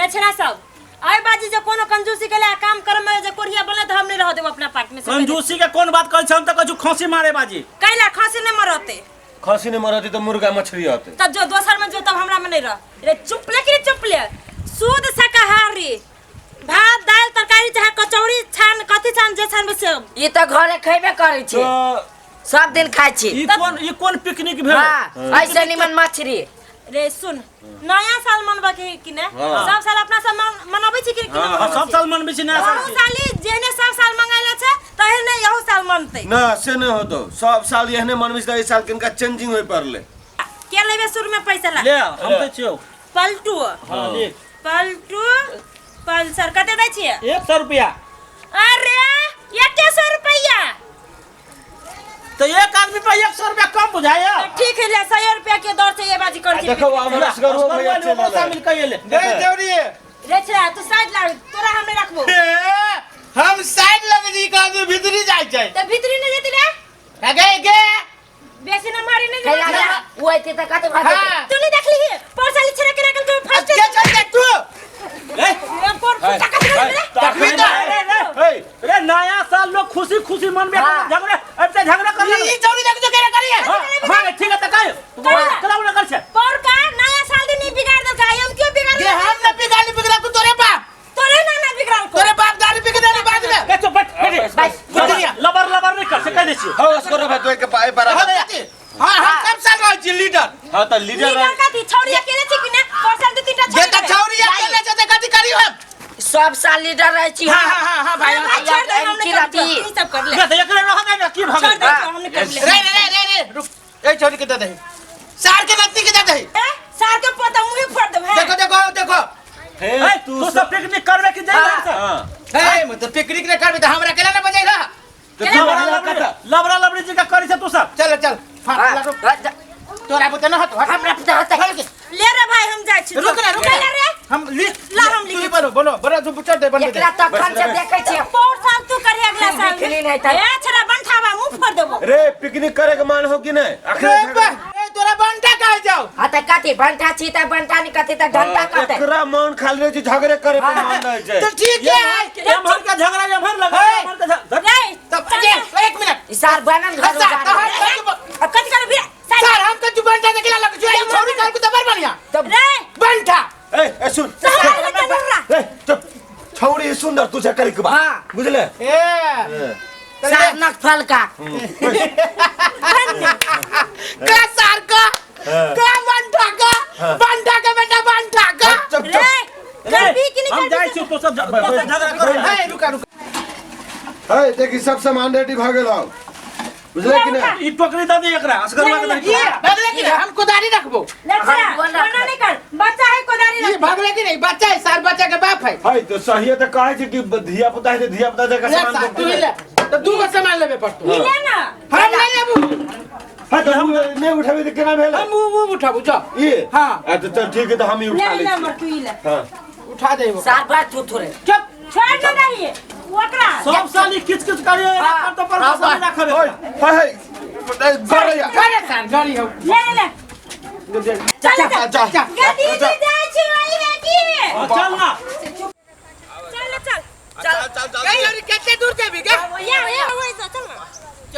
रे छेड़ा सब आइ बाजी जे कोनो कंजूसी के लिए काम करम में जे कोरिया बनले त हम नहीं रह देब अपना पार्ट में से। कंजूसी के कोन बात कहै छै हम तऽ कहै छी खसी मारे बाजी कैला खसी नहीं मरते खसी नहीं मरती तो मुर्गा मछली होते तब जो दोसर में जो तब हमरा में नहीं रह रे चुप ले कि रे चुप ले शुद्ध शाकाहारी भात दाल तरकारी चाहे कचौड़ी छान कथी छान जे छान से ई तऽ घरे खैबे करै छी तो सब दिन खाइ छी ई कोन पिकनिक भेल हाँ ऐसे निमन मछली रे सुन नया साल मनबे के कि ने हाँ। सब साल अपना सब मनबै छी कि कि हाँ, सब साल मनबै छी नया साल साल साली जेने सब साल मंगाइले छै तहने यहू साल मनतै ना से नहीं होतो सब साल एहने मनबै छै, एहि साल किनका चेंजिंग होय पड़ले के लेबे शुरू में पैसा ला ले हम तऽ छियौ पलटू हाँ ले पलटू पल्सर कते दै छियै 100 रुपया अरे 100 रुपया तो एक आदमी पर 100 रुपया कम बुझाया ठीक है ले 100 रुपया के दर से ये बाजी कर छी देखो हमर असगरो भैया चलि ओकरो शामिल कइए ले नहीं देवरी रे छेड़ा तू साइड लाग तोरा हम नहीं रखबो ए, हम साइड लगे जी का आदमी भीतरी जाय छै त भीतरी नहीं जेती रे गे गे बेसी न मारी नहीं कैला जेती रे। उ ऐते तऽ कते भात हाँ। तू नहीं देखली पर साली छेड़ा के रखल के फर्स्ट के चल जा तू ए, पर फुटा कट रे तखनी तो- हे रे नया साल लोग खुशी खुशी मनबे हाँ। झगड़ा अब से झगड़ा कर ई चौरी देख जो केरा करी है हां हां ठीक है त काय कला उला कर छे पर का नया साल दिन नहीं बिगाड़ दे हम क्यों बिगाड़ गे हम न पिघाली पिघला तू तोरे बाप तोरे ना ना बिगाड़ को तोरे बाप गाली पिघ देने बाद में ए चुप बैठ बैठ बस बुद्धरिया लबर लबर नहीं कर से कह दे छी हां असगरो भाई तो के पाए बराबर हां हम सब साल रहै छी लीडर हां त लीडर लीडर का थी छौड़ी अकेले छी कि ना पर साल दू तीन टा जे छौड़ी त छौरी अकेले छै त कथी करी हम सब साल लीडर रहै छी हां हां हां हां भाई भाई छोड़ दे हमने की कर रहती? ई सब कर ले ले त एकरे रह दे ना की छोड़ भगल दे हमने कर ले रे रे रे रे रुक ए छौरी के दे दही सार के नत्ती के दे दही ए, सार के पोता मुंह फोड़ देब हैं देखो देखो देखो हे ए, तू सब पिकनिक करबे कि जाई घर से हां हे मतलब पिकनिक ने करबे त हमरा अकेला ना बजाई रहा तो तू लबरा रहला लबरी कता लबरा लबरी जी का करी छे तू सब चल चल हाँ, रुक हाँ, जा- तोरा बुते न हट हमरा पुता होतै। ले रे भाई हम जाइ छी रुक ना रुक ले रे हम ली ला हम तू ही बोलो बोलो बोलो तू चढ़ दे बन दे एकरा तखन से देखै छियै पोर साल तू करे अगला साल निकली नहीं त। ए छड़ा बंठावा मुंह फोड़ देबो रे पिकनिक करे के मान हो कि नहीं रे बा ए तोरा बंटा कहे जाओ हाँ तऽ कथी भंटा छी तऽ भंटा नहीं कथी तऽ घंटा कते एकरा मन खाली रहे छै झगड़े करे पे मन रहै छै तो ठीक है एम्हर का झगड़ा एम्हर लगा हे। एम्हर का झगड़ा रे तब ये एक मिनट ई साल बनल घर सर उजाड़। तो हम अब कथी करे भी सर हम तो बंटा देखला लग जो ई छौरी काल को दबर बढ़िया तब रे बंटा ए ए सुन सार के चल ए चुप छौड़ी सुंदर तू से करे के बा हाँ। बुझले ए साल नक फलका का सार का का बंटा का बंटा का बेटा बंटा का चुप रे चुप करबी कि नहीं हम करबी जाइ छी तो सब झगड़ा कर ए रुका रुका ए देखी सब सामान रेडी भ गेल हौ बुझले कि नहीं ई टोकरी दे दे एकरा असगरवा के दे ये भगले की नहीं हम कुदारी रखबो ले छड़ा हम बोल मना नहीं कर बच्चा है कोदारी ये रख भगले की नहीं बच्चा है सार बच्चा के बाप है है तो सही है तो कहै छै कि धिया पुता है तो धिया पुता जका ले सामान सार तू ही ले तो दू गो सामान लेबे पड़तो ले ना हम नहीं लेबू है तो हम नहीं उठाबे तो केना भेल हम ऊ उठाबू जा ई हाँ। आ तो चल ठीक है तो हम ही ले उठा ले लै मर छी तू ही ले हां उठा दे वो साल भर थू थुरे चुप छोड़ ना नहीं ओकरा सब साल ई किच किच करे हाँ। पर तो पर नहीं राखबे ओए हाय हाय गड़ैया गाड़ी सार गाड़ी हो ले ले ले चल जा चल जा गदी में जाइ छी वही है की हाँ, चल ना चल चल चल चल चल गई और कितने दूर जेबी गे या या वही से चल ना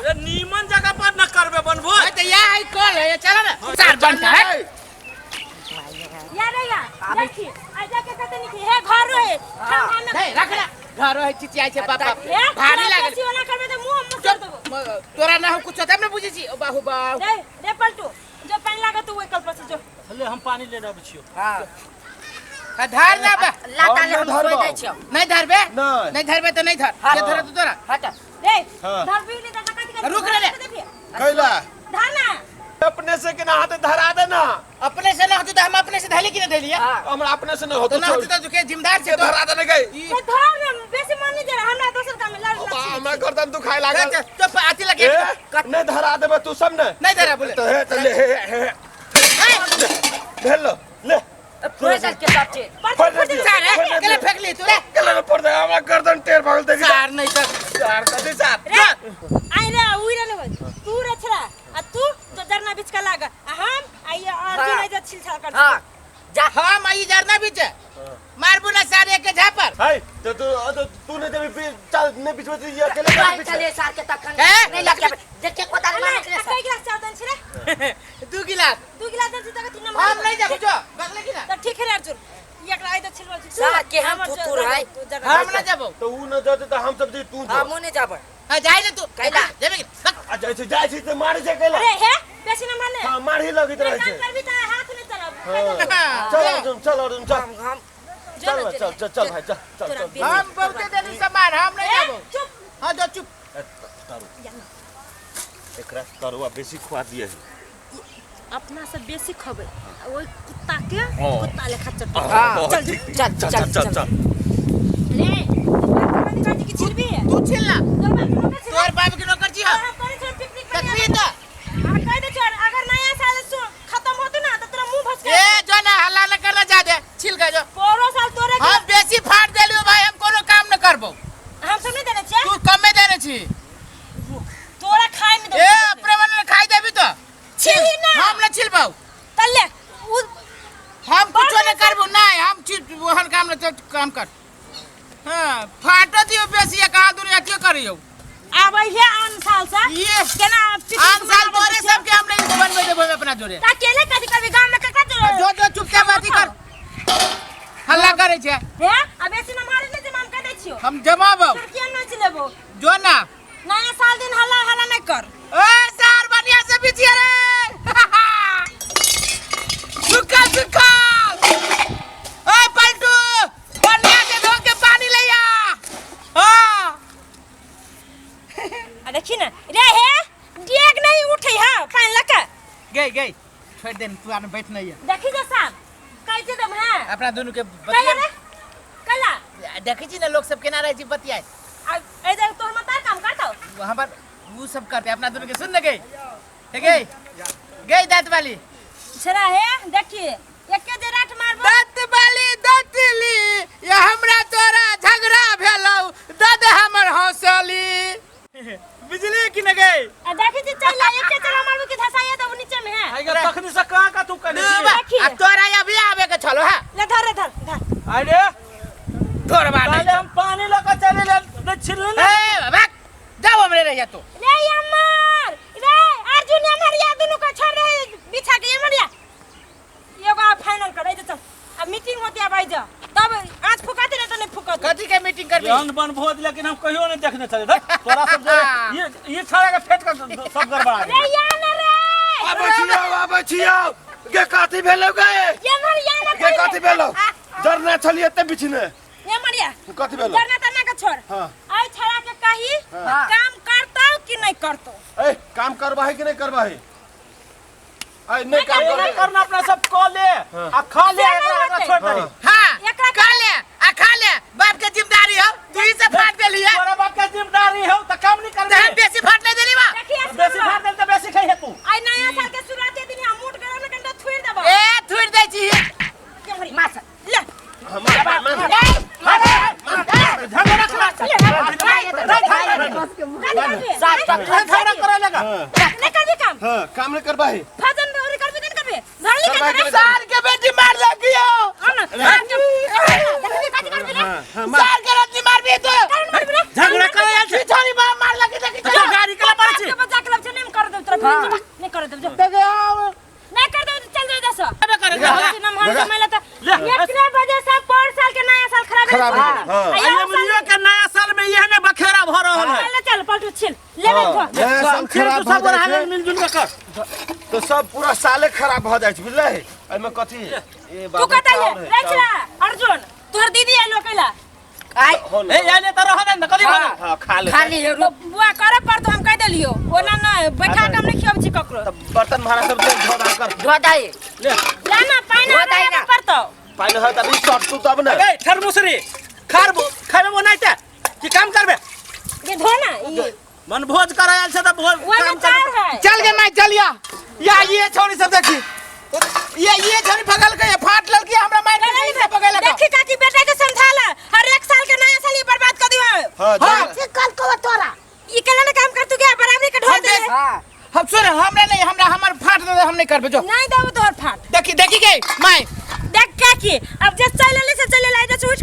ए, नीमन जगह पर न करबे बनबो ए तो या है कॉल है चला ना सार बंटा है या रे या देखी आ जाके कते निकली हे घर रहे ठंडा में नहीं रख ना घर है चिचियाई छे बाप बाप ए भारी लागल बेसी वाला करबे त मुंह हम मसर देबो तोरा ना हो कुछ तब ना बुझै छी ओ बाहु बाहु रे रे पलटू जो पानी लागत वही कल पर से जो ले हम पानी ले आबै छियो हाँ आ, धार ना बा लाता ले हम धरबौ। सोइ दै छियौ नहीं धरबे नहीं। नहीं धरबे तो नहीं धर हाँ। जे धरे तो तोरा हट रे हाँ। धर भी नहीं त कथी कथी रुक रे रे। कैला धर ना अपने से केना हाथ धरा दे ना अपने से ना होती तो हम अपने से धैली कि ना धैली हाँ हमरा अपने से न होतो तो ना होती तो झुके जिम्मेदार छे तो धरा दे ने गई ए धर ना बेसी मन नहीं जरा हमरा दोसर काम में लड़ बा, हमरा गर्दन दुखाए लागल तो आती लगे ए नहीं धरा देबे तू सब ने नहीं धरा बोले तो हे तो ले हे हे हे। भेल लो, ले फोड़ दल के सब चीज फोड़ दे दियो, सार फोड़ दे केले दियो। फेंक ली तू रे केले ने फोड़ दे हमरा गर्दन टेढ़ भगल देखी सार नहीं तो सार कथी सार रे आई रे उई रे ने तू रे छरा आ तू जो जरना बीच का लाग आ हम आ ये अर्जुन हाँ। है जो छिलछाल कर हाँ जा हम आई जरना बीच मार मारबू ना सारे के झापर। हाय तो तू तो तू नहीं देबी चल नहीं बिछवे तो ये अकेले चल बिछवे। चलिए सार के तखन ए, नहीं लग जाबे देख के कोदार मारे के कई गिलास चावल दन छी रे? दू गिलास। दू गिलास दन छी तक तीन नंबर। हम नहीं जाबो, जो बगले की ना। तो ठीक है रे अर्जुन, एकरा आई तो छिलवा छी। सार के हम फुतुर है। हम ना जाबो। तो ऊ न जाते तो हम सब जी तू जो। हमू नहीं जाबे। हां जाई ना तू। कैला? जेबे की आ जाइ छै, जाइ छै तऽ मारै छै कैला। अरे हे बेसी न मारने। हां मारही लगैत रहै काम छै। करबी त हाथ नहीं चलब। हाँ। चल अर्जुन, चल अर्जुन, चल। हम चल चल चल चल भाई, चल चल चल। हम बहुते देली सामान, हम नहीं जाबो। चुप। हां जो चुप। तारू एकरा तरुआ बेसी खुआ दिए है। अपना से बेसी खबै ओइ कुत्ता के कुत्ता लेखा चट। चल चल चल चल चल। रे बात कर की छिलबी? तू छिल ना। तोर बाप के नौकर छी। तोर बाप के नौकर छी। हम करै छी पिकनिक। देखबी त आ कह दे छोड़, अगर नया साल सु खत्म होतो ना त तोरा मुंह भसका। ए जो ना हल्ला न करना जादे, छिल के जो। पोरो साल तोरे के हम बेसी फाट देलियो भाई, हम कोनो काम न करबो। हम सब नहीं देने छियै। तू कमे देने छी। तोरा खाय में ए अपने मन में खाई देबी तो छिलही ना। हम न छिलबौ। तल ले उ हम कुछो न करबो। नहीं हम छिल ओहन काम न तो काम कर। हां फाटो दियो बेसी, कहाँ दूर अथियो करियो। आबै हे आन साल से ये केना पिकनिक आन साल मनाबै तोरे छियै? सबके हम नहीं बनबे देबो अपना जोरे। ता केले कथी करबी गांव में ककरा जोरे? जो जो चुपचाप अथी कर, हल्ला करे छे। हे आ बेसी न मारे ने जे हम कह दै छियो। हम जमाबो। तोर किया नहीं चिलेबो? जो ना नया साल दिन हल्ला हल्ला नहीं कर। ए सार बढ़िया से बिछिया रे। सुखा सुखा। ए पलटू बढ़िया से धो के पानी ले आ। हां आ देखी ना रे हे डेग नहीं उठे है पानी लके। गई गई छोड़ दे, तू आने बैठ नहीं है। देखी जा साहब कैसे दम है अपना दोनों के कैला रे कैला। देखी छी ना लोग सब केना रहे छी बतियाए। आ ए देख तोर मतार काम करतो वहां पर वो सब करते अपना दोनों के। सुन न गई गई गई दांत वाली छरा हे देखी एके जे रात मारबो। दांत वाली दतली ये हमरा तोरा झगड़ा भेलौ दद हमर हौसली बिजली की न गई। आ देखी छी चल एके चला मारबो कि धसाया दब नीचे में है। आइगा तखनी से कहाँ का तू कने छी? देखी। अब तोरा अभी आवे के छलो है। ले धर रे धर धर। अरे तोर बात पहले हम पानी लगा चले ले छिल ले। ए भाग जाओ हमरे रहिया तू। रे अमर रे अर्जुन अमर या दोनों को छोड़ रहे बिछा के अमर या एगो आ फाइनल कर ए चल। अब मीटिंग होती अब आई जा तब आज फुकाते नहीं तो नहीं फुकाते। कथी के मीटिंग करबी? अन्न बन भोज लेकिन हम कहियो नहीं देखने चले। देख तोरा सब जो ये छाड़ा के फेट कर सब गड़बड़ा रे या न रे आबै छियौ, आबै छियौ। गे कथी भेलौ गे? ये मर या न गे कथी भेलौ? डरना छलियै एते बिछने। ये मरिया कथी भेलौ? डरना तना के छोड़। हां आई छड़ा के कही काम करतो कि नहीं करतो? ए काम करबाही कि नहीं करबाही? आई नहीं काम नहीं करबाही। करना अपना सब कह ले आ खा ले, एकरा छोड़ दे। हां एकरा खा ले आ खा ले, बाप के जिम्मेदारी हो, तू ही से फाट देली है। तोरा बाप के जिम्मेदारी हो त काम नहीं त हम करबे। बेसी फाट नहीं देली बा। देखिए बेसी फाट देल त बेसी खाई तू। आई नया साल के शुरुआती दिन हम मूड गरम में कंटा थुइर देबो। ए थुइर दै छी। मास ले झगड़ा करा सार तक झगड़ा करे लगा। नहीं करबी काम। हां काम नहीं करबाही। भजन और करबी नहीं करबी धरली के करबाही करबी। सार के बेटी मार लगी हो। देखबी कथी करबी रे? सार के रत्नी मारबी तो झगड़ा करे आयल छै। छोरी बाप मार लगी देखी। तो गाड़ी कला मारै छी। के बजा के लब छै नहीं कर देब तोरा नहीं कर देब जो देखे आओ नहीं कर देब चल जाई दस करे नमहर जमाइला त एकरे वजह से पर साल के नया साल खराब खराब हो हो गेल। हां आइए मुनियो के नया साल में यह ने बखेरा भ रहल है। चल चल पलटू छिल लेबे तो नया साल खराब सब भऽ जाइ रहल छै मिलजुल के कर तो सब पूरा साले खराब भऽ जाइ छै बुझलै। एहिमे कथी ए तू कतै ले रे छला अर्जुन तोहर दीदी आइलो कैला आई ए आइले त रह दे न कथी भऽ हां खा ले खाली तो बुआ करे पर तो हम कह देलियो ओना न बैठा के हम नहीं खियाबै छी ककरो। तब बर्तन भाड़ा सब दे धो धा कर धो दे ले ला ना पानी धो दही ना। पर तो पानि होय तभी सट तू तब ने। ए थर्मोसरी खारबो खाबे बनाइते कि काम करबे? ये धो ना ई मन भोज करे आयल छै त भोज ओए काम में चार है। चल गे मैं चलिया या ये छोरी सब देखी ये छोरी भगल के फाट लड़की हमरा मार के से पगल लगा। देखी काकी बेटा के समझाला हर एक साल के नया साल ये बर्बाद कर दियो। हां हां ठीक कल को तोरा ई केला ना काम कर तू गया बराबरी के ढो दे। हां हम सुन हमरा नहीं हमरा हमर फाट दे हम नहीं करबे जो नहीं देबो तोहर फाट। देखी देखी गई मैं देख काकी अब जे चल ले से चल ले जे उठ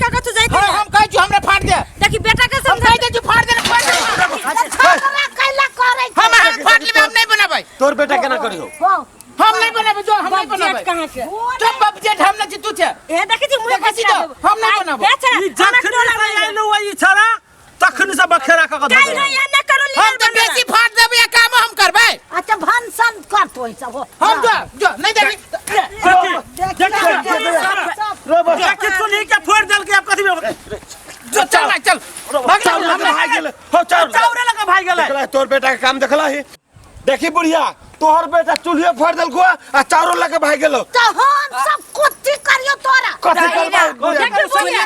मुंह देखै छी तऽ हम नहि बनाबो। ई जखन से आइलो ई छड़ा तखन से बखेरा क के धऽ काल्हि देलकै। नहीं एने करो हम तऽ बेसी फाट देबै आ काम हम करबै। अच्छा भनसन कर तो सब हो। हम जो जो नहीं देबी। देखी, देखी, रे बस देखी चुल्ही के फोड़ देलकै आब कथी में जो चल ना चल। भाग चाउर हमरा लगे भाग गेलै हो चाउर चाउरे लगे भाग गेलै। देखला तोर बेटा के काम देखला ही देखी बुढ़िया तोहर बेटा चूल्हे फोड़ देलको आ चाउरो लगे भाग गेलो। तो हम सब कुछ करियो तोरा। कथी करबा बुढ़िया? देखी बुढ़िया।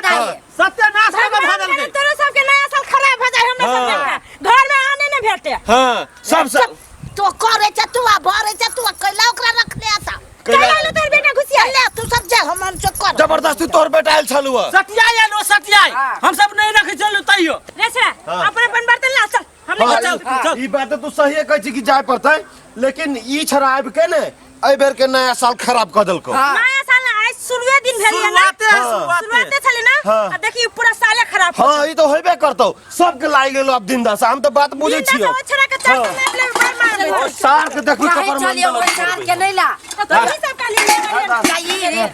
सत्यानाश क के धऽ देलकै। तोरा सबके नया साल खराब हो जाए हमरा सब के घर में आने नहीं भेटे। हां सब सब तो करे छ तू आ भरे छ तू आ कैला ओकरा रखले आता। कैला आलो तोर बेटा घुसिया ले तू सब जा हम सब कर। जबरदस्ती तोर बेटा आयल छलु। सटियाई आलो सटियाई हम सब नहीं रखे चलू तैयो। रे छड़ा अपन अपन बर्तन ला चल हम नहीं हाँ, चल। चल। ई बात तो तू सही कहै छी कि जाय पड़तै लेकिन ई छड़ा आबि के ने एहि बेर के नया साल खराब कऽ देलको। नया साल ना आज शुरुए दिन भेलिए ना। शुरुआते है शुरुआते। शुरुआते छले ना। हाँ। आ देखी पूरा साले खराब। हाँ ई तो होबे करतौ सबके लागि गेलो अब दिन दशा हम तो बात बुझै दिन छियौ। दशा ओ छड़ा के चार सौ में ले बार मार ओ सार के देखू कहीं कपर चलिए मंडल ओइ सार के नहीं ला। तो ही सब काली ले ले जाइए रे।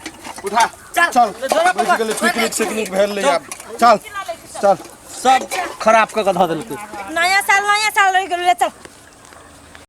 उठा चल। चल बैठ गेलै पिकनिक सिकनिक भेल ले आब चल चल सब खराब क के धऽ देलकै। नया साल रहि गेल ले चल।